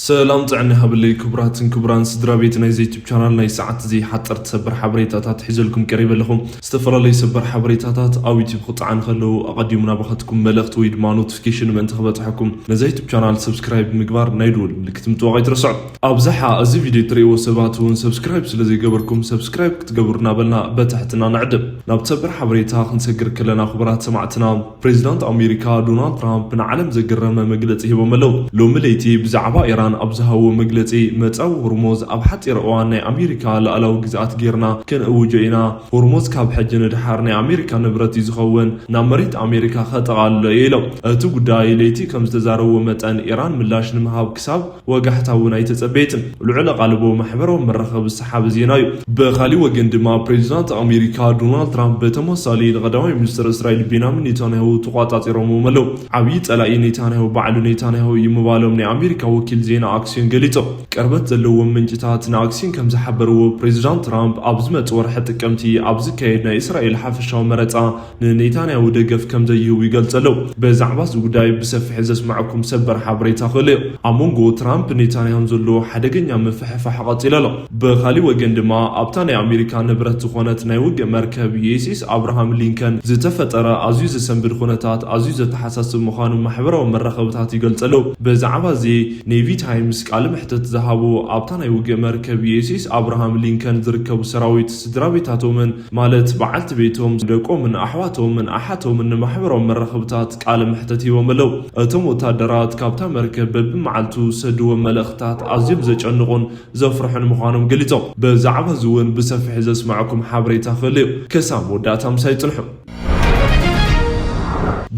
ሰላም ጥዕና ይሃበለይ ክቡራትን ክቡራን ስድራ ቤት ናይዚ ዩቱብ ቻናል፣ ናይ ሰዓት እዚ ሓፀርቲ ሰበር ሓበሬታታት ሒዘልኩም ቀሪበ ኣለኹ። ዝተፈላለዩ ሰበር ሓበሬታታት ኣብ ዩቱብ ክፀዓኑ ከለዉ ኣቐዲሙ ናባኻትኩም መልእኽቲ ወይ ድማ ኖቲፊኬሽን ምእንቲ ክበፅሐኩም ነዚ ዩቱብ ቻናል ሰብስክራይብ ምግባር ናይ ደወል ምልክት ምጥዋቕ ኣይትረስዑ። ኣብዝሓ እዚ ቪድዮ እትርእይዎ ሰባት እውን ሰብስክራይብ ስለ ዘይገበርኩም ሰብስክራይብ ክትገብሩ እናበልና በትሕትና ንዕድም። ናብ ሰበር ሓበሬታ ክንሰግር ከለና ክቡራት ሰማዕትና፣ ፕሬዚዳንት ኣሜሪካ ዶናልድ ትራምፕ ንዓለም ዘገረመ መግለፂ ሂቦም ኣለዉ። ሎሚ ለይቲ ብዛዕባ ኢራን ኣብ ዝሃብዎ መግለፂ፣ መፃዊ ሆርሞዝ ኣብ ሓፂር እዋን ናይ ኣሜሪካ ላዕላዊ ግዝኣት ጌርና ክንእውጆ ኢና። ሆርሞዝ ካብ ሕጂ ንድሓር ናይ ኣሜሪካ ንብረት እዩ ዝኸውን፣ ናብ መሬት ኣሜሪካ ከጠቓልሎ እየ ኢሎም። እቲ ጉዳይ ለይቲ ከም ዝተዛረብዎ መጠን ኢራን ምላሽ ንምሃብ ክሳብ ወጋሕታ እውን ኣይተጸበየትን። ልዑል ኣቓልቦ ማሕበራዊ መራኸቢ ዝሰሓበ ዜና እዩ። ብኻሊእ ወገን ድማ ፕሬዚዳንት ኣሜሪካ ዶናልድ ትራምፕ ብተመሳሳሊ ንቐዳማይ ሚኒስትር እስራኤል ቤንያሚን ኔታንያሁ ተቋጻጺሮምዎም ኣለዉ። ዓብዪ ጸላኢ ኔታንያሁ ባዕሉ ኔታንያሁ እዩ ምባሎም ናይ ኣሜሪካ ወኪል ዜና ኣክሲዮን ገሊጹ። ቅርበት ዘለዎም ምንጭታት ንኣክሲዮን ከም ዝሓበርዎ ፕሬዚዳንት ትራምፕ ኣብ ዝመጽእ ወርሒ ጥቅምቲ ኣብ ዝካየድ ናይ እስራኤል ሓፈሻዊ መረጻ ንኔታንያሁ ደገፍ ከም ዘይህቡ ይገልጹ ኣለዉ። ብዛዕባ እዚ ጉዳይ ብሰፊሕ ዘስማዕኩም ሰበር ሓበሬታ ክእል እዩ። ኣብ መንጎ ትራምፕ ኔታንያሁን ዘሎ ሓደገኛ ምፍሕፋሕ ቀጺሉ ኣሎ። ብኻሊእ ወገን ድማ ኣብታ ናይ ኣሜሪካ ንብረት ዝኾነት ናይ ውግእ መርከብ ዩ ኤስ ኤስ ኣብርሃም ሊንከን ዝተፈጠረ ኣዝዩ ዘሰንብድ ኩነታት ኣዝዩ ዘተሓሳስብ ምዃኑ ማሕበራዊ መራኸብታት ይገልጹ ኣለዉ። ብዛዕባ እዚ ኔቪ ታይምስ ቃለ መሕትት ዝሃቡ ኣብታ ናይ ውግእ መርከብ ዩ ኤስ ኤስ ኣብርሃም ሊንከን ዝርከቡ ሰራዊት ስድራ ቤታቶምን ማለት በዓልቲ ቤቶም፣ ደቆምን ኣሕዋቶምን ኣሓቶምን ንማሕበራዊ መራኸብታት ቃለ መሕትት ሂቦም ኣለዉ። እቶም ወታደራት ካብታ መርከብ በብመዓልቱ ዝሰድዎም መልእኽትታት ኣዝዮም ዘጨንቑን ዘፍርሑን ምዃኖም ገሊጾም። ብዛዕባ እዚ እውን ብሰፊሕ ዘስማዕኩም ሓበሬታ ክህሉ እዩ። ክሳብ መወዳእታ ምሳይ ጽንሑ።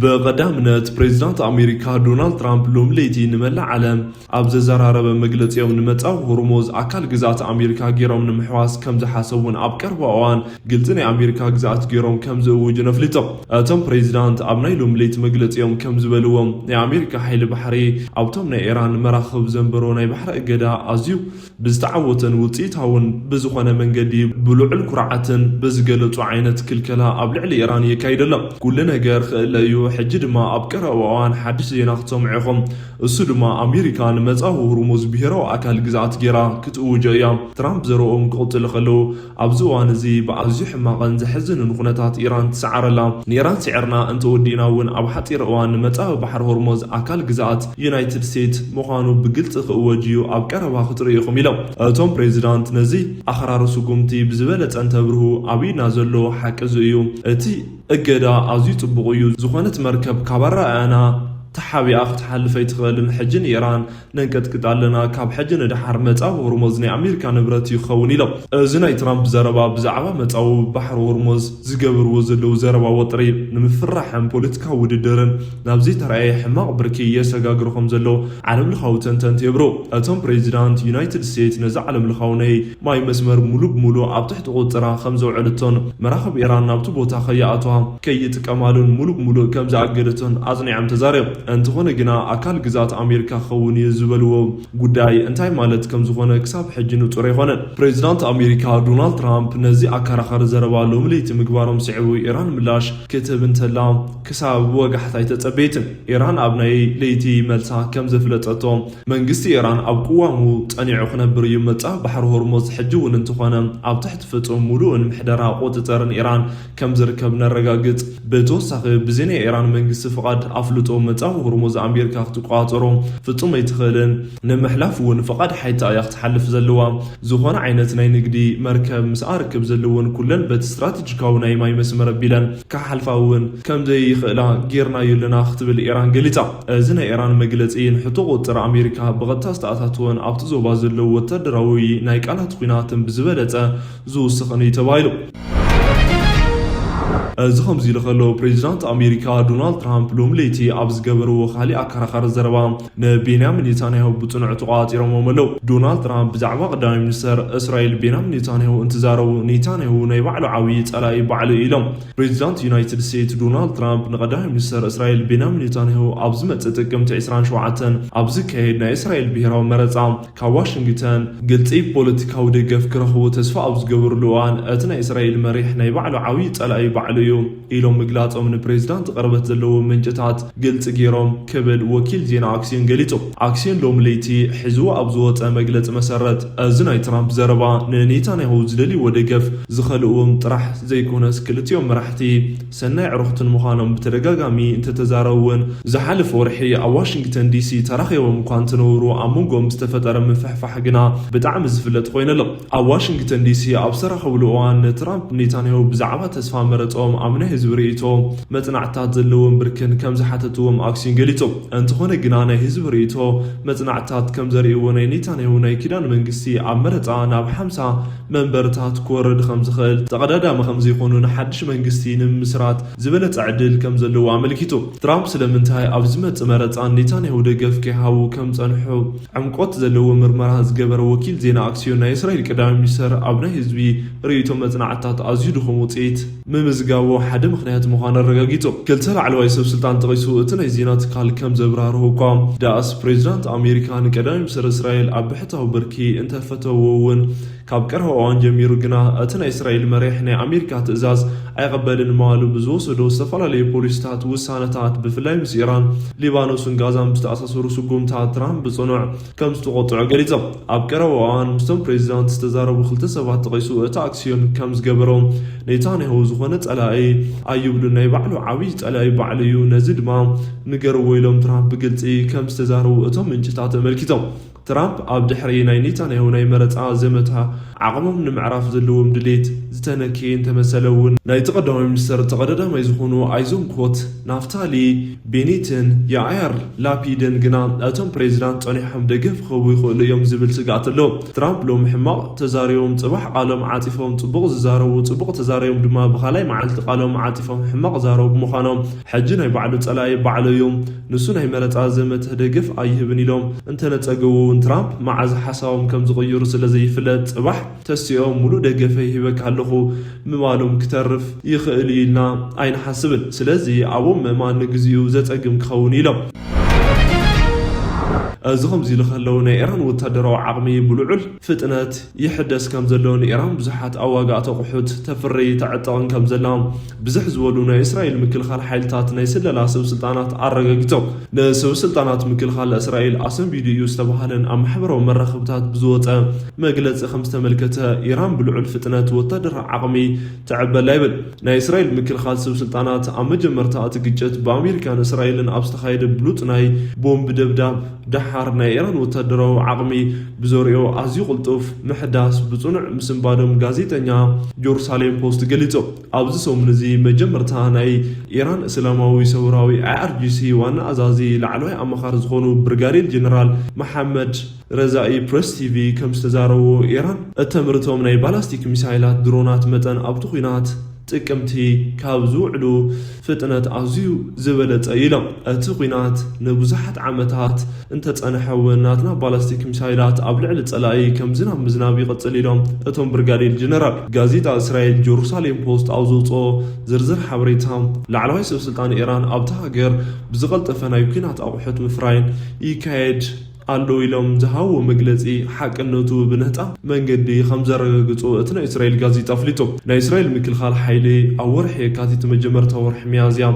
ብቐዳምነት ፕሬዚዳንት ኣሜሪካ ዶናልድ ትራምፕ ሎሚ ለይቲ ንመላእ ዓለም ኣብ ዘዘራረበ መግለጺኦም ንመጻዊ ሆርሙዝ ኣካል ግዝኣት ኣሜሪካ ገይሮም ንምሕዋስ ከም ዝሓሰቡን ኣብ ቀረባ እዋን ግልጺ ናይ ኣሜሪካ ግዝኣት ገይሮም ከም ዝእውጁን ኣፍሊጦም። እቶም ፕሬዚዳንት ኣብ ናይ ሎሚ ለይቲ መግለጺኦም ከም ዝበልዎም ናይ ኣሜሪካ ሓይሊ ባሕሪ ኣብቶም ናይ ኢራን መራኽብ ዘንበሮ ናይ ባሕሪ እገዳ ኣዝዩ ብዝተዓወተን ውጽኢታውን ብዝኾነ መንገዲ ብልዑል ኩርዓትን ብዝገለጹ ዓይነት ክልከላ ኣብ ልዕሊ ኢራን የካይድ ኣሎ። ኩሉ ነገር ክእለ እዩ። ሕጂ ድማ ኣብ ቀረባ እዋን ሓድሽ ዜና ክትሰምዑ ኢኹም። እሱ ድማ ኣሜሪካ ንመጻዊ ሆርሙዝ ብሄራዊ ኣካል ግዝኣት ጌራ ክትእውጆ እያ። ትራምፕ ዘረብኦም ክቕጽሉ ከለዉ፣ ኣብዚ እዋን እዚ ብኣዝዩ ሕማቕን ዘሕዝንን ኩነታት ኢራን ትሰዓር ኣላ። ንኢራን ስዒርና እንተወዲእና እውን ኣብ ሓጺር እዋን ንመጻዊ ባሕሪ ሆርሙዝ ኣካል ግዝኣት ዩናይትድ ስቴትስ ምዃኑ ብግልጺ ክእወጅ እዩ፣ ኣብ ቀረባ ክትርእዩ ኢኹም ኢሎም። እቶም ፕሬዚዳንት ነዚ ኣኽራሪ ስጉምቲ ብዝበለጸ እንተብርሁ፣ ኣብ ኢድና ዘሎ ሓቂ እዚ እዩ። እቲ እገዳ ኣዝዩ ጽቡቕ እዩ። ዝኾነት መርከብ ካብ ኣረኣእያና ተሓቢኣ ክትሓልፍ ኣይትኽእልን። ሕጂ ንኢራን ነንቀጥቅጥ ኣለና። ካብ ሕጂ ንደሓር መጻዊ ሆርሙዝ ናይ ኣሜሪካ ንብረት እዩ ክኸውን ኢሎም። እዚ ናይ ትራምፕ ዘረባ ብዛዕባ መጻዊ ባሕሪ ሆርሙዝ ዝገብርዎ ዘለዉ ዘረባ ወጥሪ ንምፍርራሕን ፖለቲካዊ ውድድርን ናብ ዘይተራእየ ሕማቕ ብርኪ የሰጋግሮ ከም ዘሎ ዓለምለኻዊ ተንተንቲ የብርሁ። እቶም ፕሬዚዳንት ዩናይትድ ስቴትስ ነዚ ዓለምለኻዊ ናይ ማይ መስመር ሙሉ ብሙሉ ኣብ ትሕቲ ቁጽራ ከም ዘውዐለቶን መራኽብ ኢራን ናብቲ ቦታ ከይኣትዋ ከይጥቀማሉን ሙሉ ብሙሉ ከም ዝኣገደቶን ኣጽኒዖም ተዛሪቦም። እንተኾነ ግና ኣካል ግዝኣት ኣሜሪካ ክኸውን እዩ ዝበልዎ ጉዳይ እንታይ ማለት ከም ዝኾነ ክሳብ ሕጂ ንጹር ኣይኮነን። ፕሬዚዳንት ኣሜሪካ ዶናልድ ትራምፕ ነዚ ኣከራኻሪ ዘረባ ሎሚ ለይቲ ምግባሮም ስዒቡ ኢራን ምላሽ ክትህብ እንተላ ክሳብ ወጋሕታ ኣይተጸበየትን። ኢራን ኣብ ናይ ለይቲ መልሳ ከም ዘፍለጠቶ መንግስቲ ኢራን ኣብ ቅዋሙ ጸኒዑ ክነብር እዩ። መጻ ባሕሪ ሆርሙዝ ሕጂ እውን እንተኾነ ኣብ ትሕቲ ፍጹም ሙሉእን ምሕደራ ቁጽጽርን ኢራን ከም ዝርከብ ነረጋግጽ። ብተወሳኺ ብዚ ናይ ኢራን መንግስቲ ፍቓድ ኣፍልጦ መጻዊ ሆርሙዝ ኣሜሪካ ክትቆጻጸሮ ፍጹም ኣይትኽእልን። ንምሕላፍ እውን ፍቓድ ሓይታ እያ ክትሓልፍ ዘለዋ። ዝኾነ ዓይነት ናይ ንግዲ መርከብ ምስኣ ርክብ ዘለወን ኩለን በቲ ስትራቴጂካዊ ናይ ማይ መስመር ኣቢለን ክሓልፋ እውን ከም ዘይኽእላ ጌርናዮ ኣለና ክትብል ኢራን ገሊጻ። እዚ ናይ ኢራን መግለጺ ንሕቶ ቁጥጥር ኣሜሪካ ብቐጥታ ዝተኣታተወን ኣብቲ ዞባ ዘለዉ ወታደራዊ ናይ ቃላት ኲናትን ብዝበለጸ ዝውስኽን እዩ ተባሂሉ። እዚ ከምዚ ኢሉ ከሎ፣ ፕሬዚዳንት ኣሜሪካ ዶናልድ ትራምፕ ሎሚ ለይቲ ኣብ ዝገበርዎ ካሊእ ኣከራኻሪ ዘረባ ንቤንያሚን ኔታንያሁ ብጽኑዕ ተቋጺሮምዎም ኣለዉ። ዶናልድ ትራምፕ ብዛዕባ ቀዳማይ ሚኒስተር እስራኤል ቤንያሚን ኔታንያሁ እንትዛረቡ፣ ኔታንያሁ ናይ ባዕሉ ዓብዪ ጸላኢ ባዕሉ እዩ ኢሎም። ፕሬዚዳንት ዩናይትድ ስቴትስ ዶናልድ ትራምፕ ንቀዳማይ ሚኒስተር እስራኤል ቤንያሚን ኔታንያሁ ኣብ ዝመጽእ ጥቅምቲ ዕስራን ሸውዓተን ኣብ ዝካየድ ናይ እስራኤል ብሄራዊ መረጻ ካብ ዋሽንግተን ግልጺ ፖለቲካዊ ደገፍ ክረኽቡ ተስፋ ኣብ ዝገበርሉ እዋን፣ እቲ ናይ እስራኤል መሪሕ ናይ ባዕሉ ዓብዪ ጸላኢ ባዕሉ እዩ ኢሎም ምግላጾም ንፕሬዚዳንት ቅርበት ዘለዎም ምንጭታት ግልጺ ገይሮም ክብል ወኪል ዜና ኣክሲዮን ገሊጹ። ኣክሲዮን ሎሚ ለይቲ ሒዝዎ ኣብ ዝወጸ መግለጺ መሰረት፣ እዚ ናይ ትራምፕ ዘረባ ንኔታንያሁ ዝደልይዎ ደገፍ ዝኸልእዎም ጥራሕ ዘይኮነስ፣ ክልቲኦም መራሕቲ ሰናይ ኣዕሩኽትን ምዃኖም ብተደጋጋሚ እንተተዛረቡ እውን፣ ዝሓለፈ ወርሒ ኣብ ዋሽንግተን ዲሲ ተራኺቦም እኳ እንተነበሩ፣ ኣብ መንጎኦም ዝተፈጠረ ምፍሕፋሕ ግና ብጣዕሚ ዝፍለጥ ኮይኑ ኣሎ። ኣብ ዋሽንግተን ዲሲ ኣብ ዝተራኸብሉ እዋን፣ ንትራምፕ ኔታንያሁ ብዛዕባ ተስፋ መረፅኦም ኣብ ናይ ህዝቢ ርእይቶ መፅናዕትታት ዘለዎም ብርክን ከም ዝሓተትዎም ኣክሲዮን ገሊፆም። እንተኾነ ግና፣ ናይ ህዝቢ ርእይቶ መፅናዕትታት ከም ዘርእይዎ፣ ናይ ኔታንያሁ ናይ ኪዳን መንግስቲ ኣብ መረፃ ናብ ሓምሳ መንበርታት ክወርድ ከም ዝኽእል፣ ተቐዳዳሚ ከም ዘይኮኑ፣ ንሓድሽ መንግስቲ ንምምስራት ዝበለፀ ዕድል ከም ዘለዎ ኣመልኪቱ። ትራምፕ ስለምንታይ ኣብ ዝመጽእ መረጻ ኔታንያሁ ደገፍ ከይሃቡ ከም ጸንሑ ዕምቆት ዘለዎ ምርመራ ዝገበረ ወኪል ዜና ኣክሲዮን፣ ናይ እስራኤል ቀዳማይ ሚኒስተር ኣብ ናይ ህዝቢ ርእይቶ መጽናዕትታት ኣዝዩ ድኹም ውጽኢት ምምዝጋቡ ሓደ ምኽንያት ምዃኑ ኣረጋጊጹ። ክልተ ላዕለዋይ ሰብ ስልጣን ጠቒሱ፣ እቲ ናይ ዜና ትካል ከም ዘብራህርሁ እኳ፣ ዳኣስ ፕሬዚዳንት ኣሜሪካ ንቀዳማይ ሚኒስተር እስራኤል ኣብ ብሕታዊ ብርኪ እንተፈተዎ እውን፣ ካብ ቀረባ እዋን ጀሚሩ ግና፣ እቲ ናይ እስራኤል መሪሕ ናይ ኣሜሪካ ትእዛዝ ኣይቕበልን ምባሉ ብዝወሰዶ ዝተፈላለዩ ፖሊሲታት፣ ውሳነታት፣ ብፍላይ ምስ ኢራን፣ ሊባኖስን ጋዛን ብዝተኣሳሰሩ ስጉምታት ትራምፕ ብጽኑዕ ከም ዝተቖጥዖ ገሊጾም። ኣብ ቀረባ እዋን ምስቶም ፕሬዚዳንት ዝተዛረቡ ክልተ ሰባት ጠቒሱ፣ እቲ ኣክሲዮን ከም ዝገበሮ፣ ኔታንያሁ ዝኾነ ጸላኢ ኣይብሉን፣ ናይ ባዕሉ ዓብዪ ጸላኢ ባዕሉ እዩ፣ ነዚ ድማ ንገርዎ ኢሎም ትራምፕ ብግልጺ ከም ዝተዛረቡ እቶም ምንጭታት ኣመልኪቶም። ትራምፕ ኣብ ድሕሪ ናይ ኔታንያሁ ናይ መረጻ ዘመተ፣ ዓቕሞም ንምዕራፍ ዘለዎም ድሌት ዝተነክየ እንተመሰለ እውን፣ ናይቲ ቀዳማይ ሚኒስተር ተቐዳዳማይ ዝኾኑ ኣይዘንኮት ናፍታሊ ቤኔትን ያኣየር ላፒድን ግና፣ እቶም ፕሬዚዳንት ጸኒሖም ደገፍ ክህቡ ይኽእሉ እዮም ዝብል ስግኣት ኣሎ። ትራምፕ ሎሚ ሕማቕ ተዛሪቦም፣ ጽባሕ ቃሎም ዓጺፎም፣ ጽቡቕ ዝዛረቡ ጽቡቕ ተዛሪቦም ድማ፣ ብኻልኣይ መዓልቲ ቃሎም ዓጺፎም ሕማቕ ዛረቡ ብምዃኖም፣ ሕጂ ናይ ባዕሉ ጸላኢ ባዕሉ እዩ። ንሱ ናይ መረጻ ዘመተ ደገፍ ኣይህብን ኢሎም እንተነጸግዎ እውን፣ ትራምፕ መዓዝ ሓሳቦም ከም ዝቕይሩ ስለ ዘይፍለጥ፣ ጽባሕ ተሲኦም፣ "ሙሉእ ደገፈይ ሂበካ ኣለኹ" ምባሎም ክተርፍ ይኽእል እዩ ኢልና ኣይንሓስብን። ስለዚ፣ ኣብኦም ምእማን ንግዚኡ ዘጸግም ክኸውን እዩ ኢሎም። እዚ ከምዚ ኢሉ ከለዉ፣ ናይ ኢራን ወታደራዊ ዓቕሚ ብልዑል ፍጥነት ይሕደስ ከም ዘሎ፣ ንኢራን ብዙሓት ኣዋጋእቲ ኣቑሑት ተፍሪ ተዕጥቕን ከም ዘላ፣ ብዝሕ ዝበሉ ናይ እስራኤል ምክልኻል ሓይልታት ናይ ስለላ ሰብ ስልጣናት ኣረጋጊጾም። ንሰብ ስልጣናት ምክልኻል እስራኤል ኣሰንቢዱ እዩ ዝተባህለን ኣብ ማሕበራዊ መራኸብታት ብዝወጸ መግለጺ ከም ዝተመልከተ፣ ኢራን ብልዑል ፍጥነት ወታደራዊ ዓቕሚ ትዕበላ ይብል። ናይ እስራኤል ምክልኻል ሰብ ስልጣናት፣ ኣብ መጀመርታ እቲ ግጭት ብኣሜሪካን እስራኤልን ኣብ ዝተኻየደ ብሉጽ ናይ ቦምብ ደብዳብ ደሓር፣ ናይ ኢራን ወታደራዊ ዓቕሚ ብዘርእዮ ኣዝዩ ቅልጡፍ ምሕዳስ ብጽኑዕ ምስንባዶም ጋዜጠኛ ጀሩሳሌም ፖስት ገሊጹ። ኣብዚ ሰሙን እዚ መጀመርታ ናይ ኢራን እስላማዊ ሰውራዊ፣ ኣይ ኣር ጂ ሲ፣ ዋና ኣዛዚ ላዕለዋይ ኣማኻሪ ዝኾኑ ብርጋዴር ጀነራል መሓመድ ረዛኢ ፕረስ ቲ ቪ ከም ዝተዛረቡ፣ ኢራን እተምርቶም ናይ ባላስቲክ ሚሳይላት ድሮናት መጠን ኣብቲ ኲናት ጥቅምቲ ካብ ዝውዕሉ ፍጥነት ኣዝዩ ዝበለጸ እዩ ኢሎም። እቲ ኲናት ንብዙሓት ዓመታት እንተጸንሐ እውን፣ ናትና ባላስቲክ ሚሳይላት ኣብ ልዕሊ ጸላኢ ከም ዝናብ ምዝናብ ይቕጽል ኢሎም እቶም ብርጋዴር ጀነራል። ጋዜጣ እስራኤል ጀሩሳሌም ፖስት ኣብ ዘውጽኦ ዝርዝር ሓበሬታ፣ ላዕለዋይ ሰብ ስልጣን ኢራን ኣብታ ሃገር ብዝቐልጠፈ ናይ ኲናት ኣቑሑት ምፍራይን ይካየድ ኣሎ ኢሎም ዝሃብዎ መግለጺ ሓቅነቱ ብነጻ መንገዲ ከም ዘረጋግጹ እቲ ናይ እስራኤል ጋዜጣ ኣፍሊጡ። ናይ እስራኤል ምክልኻል ሓይሊ ኣብ ወርሒ የካቲት መጀመርታ ወርሒ ሚያዝያ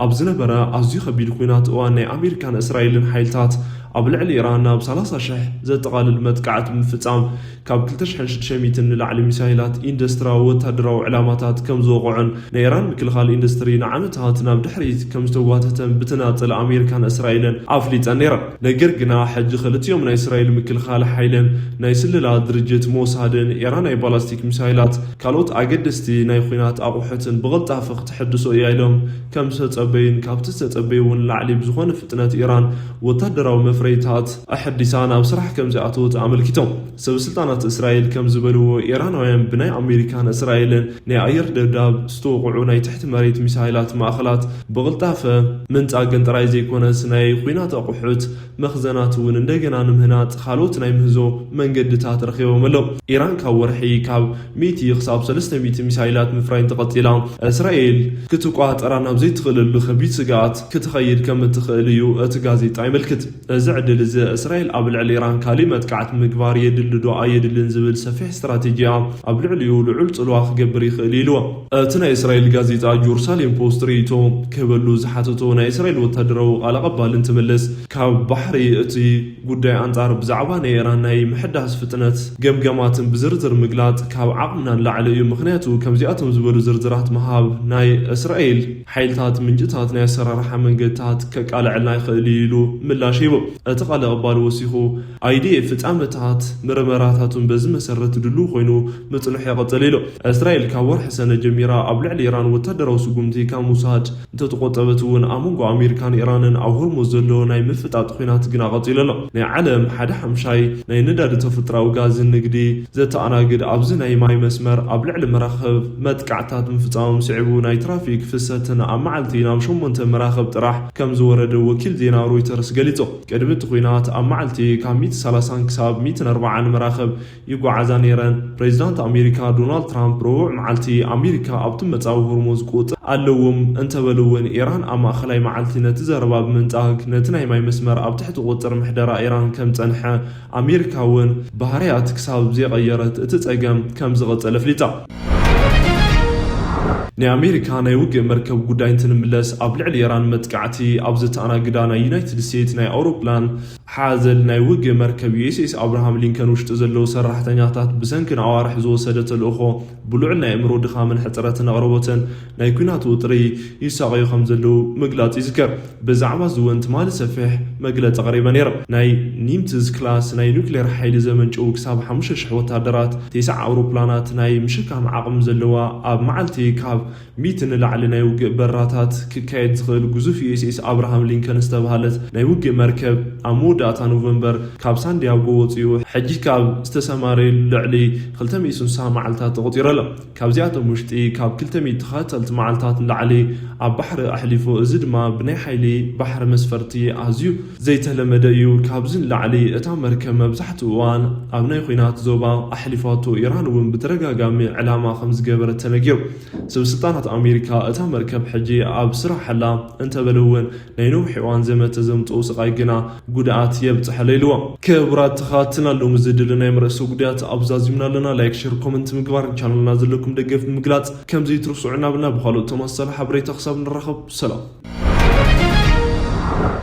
ኣብ ዝነበረ ኣዝዩ ከቢድ ኲናት እዋን ናይ ኣሜሪካን እስራኤልን ሓይልታት ኣብ ልዕሊ ኢራን ናብ ሰላሳ ሽሕ ዘጠቓልል መጥቃዕቲ ብምፍጻም ካብ ክልተ ሽሕን ሽዱሽተ ሚእትን ንላዕሊ ሚሳይላት ኢንዱስትሪያዊ ወታደራዊ ዕላማታት ከም ዝወቕዑን ናይ ኢራን ምክልኻል ኢንዱስትሪ ንዓመታት ናብ ድሕሪት ከም ዝተጓተተን ብተናጸል ኣሜሪካን እስራኤልን ኣፍሊጠን ነይረን። ነገር ግና፣ ሕጂ ክልቲኦም ናይ እስራኤል ምክልኻል ሓይልን ናይ ስለላ ድርጅት ሞሳድን፣ ኢራን ናይ ባላስቲክ ሚሳይላት ካልኦት ኣገደስቲ ናይ ኲናት ኣቑሑትን ብቕልጣፈ ክትሕድሶ እያ ኢሎም ከም ዝተጸበዩን ካብቲ ዝተጸበዩ እውን ንላዕሊ ብዝኾነ ፍጥነት ኢራን ወታደራዊ መፍረይታት ኣሐዲሳ ናብ ስራሕ ከም ዝኣተወት ኣመልኪቶም። ሰብ ስልጣናት እስራኤል ከም ዝበልዎ፣ ኢራናውያን ብናይ ኣሜሪካን እስራኤልን ናይ ኣየር ደብዳብ ዝተወቕዑ ናይ ትሕቲ መሬት ሚሳይላት ማእኸላት ብቕልጣፈ ምንጻግን ጥራይ ዘይኮነስ፣ ናይ ኲናት ኣቑሑት መኽዘናት እውን እንደገና ንምህናጽ ካልኦት ናይ ምህዞ መንገድታት ረኺቦም ኣለዉ። ኢራን ካብ ወርሒ ካብ ሚእቲ ክሳብ ሰለስተ ሚእቲ ሚሳይላት ምፍራይ እንተቐጺላ፣ እስራኤል ክትቋጸራ ናብ ዘይትኽእለሉ ከቢድ ስግኣት ክትኸይድ ከም እትኽእል እዩ እቲ ጋዜጣ ይምልክት። እዚ ዕድል እዚ እስራኤል ኣብ ልዕሊ ኢራን ካሊእ መጥቃዕቲ ምግባር የድሊ ዶ ኣየድልን ዝብል ሰፊሕ ስትራቴጂያ ኣብ ልዕሊኡ ልዑል ጽልዋ ክገብር ይኽእል ኢልዎ። እቲ ናይ እስራኤል ጋዜጣ ጀሩሳሌም ፖስት ርእይቶ ክህበሉ ዝሓተቶ ናይ እስራኤል ወታደራዊ ቃል ኣቐባል እንትምልስ፣ ካብ ባሕሪ እቲ ጉዳይ ኣንጻር ብዛዕባ ናይ ኢራን ናይ ምሕዳስ ፍጥነት ገምገማትን ብዝርዝር ምግላጽ ካብ ዓቕምና ንላዕሊ እዩ። ምኽንያቱ ከምዚኣቶም ዝበሉ ዝርዝራት ምሃብ ናይ እስራኤል ሓይልታት ምንጭታት ናይ ኣሰራርሓ መንገድታት ከቃልዐልና ይኽእል እዩ ኢሉ ምላሽ ሂቡ። እቲ ቃል ኣቐባል ወሲኹ፣ ኣይዲኤፍ ፍጻመታት ምርመራታቱን በዚ መሰረት ድሉው ኮይኑ ምጽንሑ ይቐጽል ኢሉ። እስራኤል ካብ ወርሒ ሰነ ጀሚራ ኣብ ልዕሊ ኢራን ወታደራዊ ስጉምቲ ካብ ምውሳድ እንተተቆጠበት እውን፣ ኣብ መንጎ ኣሜሪካን ኢራንን ኣብ ሆርሙዝ ዘሎ ናይ ምፍጣጥ ኲናት ግና ቀጺሉ ኣሎ። ናይ ዓለም ሓደ ሓምሻይ ናይ ነዳዲ ተፈጥሮኣዊ ጋዝን ንግዲ ዘተኣናግድ ኣብዚ ናይ ማይ መስመር ኣብ ልዕሊ መራኽብ መጥቃዕታት ምፍጻሞም ስዒቡ፣ ናይ ትራፊክ ፍሰትን ኣብ መዓልቲ ናብ ሸሞንተ መራኽብ ጥራሕ ከም ዝወረደ ወኪል ዜና ሮይተርስ ገሊጹ። ቅድሚ እቲ ኲናት ኣብ መዓልቲ ካብ ሚእቲ ሰላሳን ክሳብ ሚእትን ኣርባዓን መራኽብ ይጓዓዛ ነይረን። ፕሬዚዳንት ኣሜሪካ ዶናልድ ትራምፕ ረቡዕ መዓልቲ፣ ኣሜሪካ ኣብቲ መጻዊ ሆርሙዝ ቁጥጥር ኣለዎም እንተበሉ እውን፣ ኢራን ኣብ ማእኸላይ መዓልቲ ነቲ ዘረባ ብምንጻግ፣ ነቲ ናይ ማይ መስመር ኣብ ትሕቲ ቁጥጥር ምሕደራ ኢራን ከም ጸንሐ፣ ኣሜሪካ እውን ባህርያት ክሳብ ዘይቐየረት እቲ ጸገም ከም ዝቐጸለ ኣፍሊጣ። ናይ ኣሜሪካ ናይ ውግእ መርከብ ጉዳይ እንትንምለስ፣ ኣብ ልዕሊ ኢራን መጥቃዕቲ ኣብ ዘተኣናግዳ ናይ ዩናይትድ ስቴትስ ናይ ኣውሮፕላን ሓዘል ናይ ውግእ መርከብ ዩ ኤስ ኤስ ኣብርሃም ሊንከን ውሽጢ ዘለዉ ሰራሕተኛታት ብሰንኪ ንኣዋርሕ ዝወሰደ ተልእኾ ብልዑል ናይ ኣእምሮ ድኻምን ሕጽረትን ኣቕርቦትን ናይ ኲናት ወጥሪ ይሳቐዩ ከም ዘለዉ ምግላጽ ይዝከር። ብዛዕባ እዚ እውን ትማሊ ሰፊሕ መግለጺ ኣቕሪበ ነይረ። ናይ ኒምትዝ ክላስ ናይ ኑክሌር ሓይሊ ዘመንጭዉ ክሳብ ሓሙሽተ ሽሕ ወታደራት፣ ተስዓ ኣውሮፕላናት ናይ ምሽካም ዓቕሚ ዘለዋ፣ ኣብ መዓልቲ ካብ ሚእቲ ንላዕሊ ናይ ውግእ በራታት ክካየድ ዝኽእል ግዙፍ ዩ ኤስ ኤስ ኣብርሃም ሊንከን ዝተባህለት ናይ ውግእ መርከብ ኣብ መወዳእታ ኖቨምበር ካብ ሳንዲያጎ ወጺኡ ሕጂ ካብ ዝተሰማረየሉ ልዕሊ ክልተ ሚእቲ ስሳ መዓልታት ተቖጺሩ ኣሎ። ካብዚኣቶም ውሽጢ ካብ ክልተ ሚእቲ ተኸታተልቲ መዓልታት ንላዕሊ ኣብ ባሕሪ ኣሕሊፉ፣ እዚ ድማ ብናይ ሓይሊ ባሕሪ መስፈርቲ ኣዝዩ ዘይተለመደ እዩ። ካብዚ ንላዕሊ እታ መርከብ መብዛሕትኡ እዋን ኣብ ናይ ኲናት ዞባ ኣሕሊፋቶ፣ ኢራን እውን ብተደጋጋሚ ዕላማ ከም ዝገበረት ተነጊሩ። ሰበስልጣናት ኣሜሪካ እታ መርከብ ሕጂ ኣብ ስራሕ ኣላ እንተበሉ እውን፣ ናይ ነዊሕ እዋን ዘመተ ዘምጽኦ ስቓይ ግና ጉድኣት የብጽሐለ ኢልዎ። ክቡራት ተኸታተልና፣ ሎሚ ዝድልናዮም ርእሰ ጉዳያት ኣብዛዚምና ኣለና። ላይክ፣ ሼር፣ ኮመንት ምግባር፣ ቻነልና ዘለኩም ደገፍ ብምግላጽ ከምዚ ትርስዑ እናበልና፣ ብኻልኦት ተመሳሳሊ ሓበሬታ ክሳብ ንራኸብ ሰላም።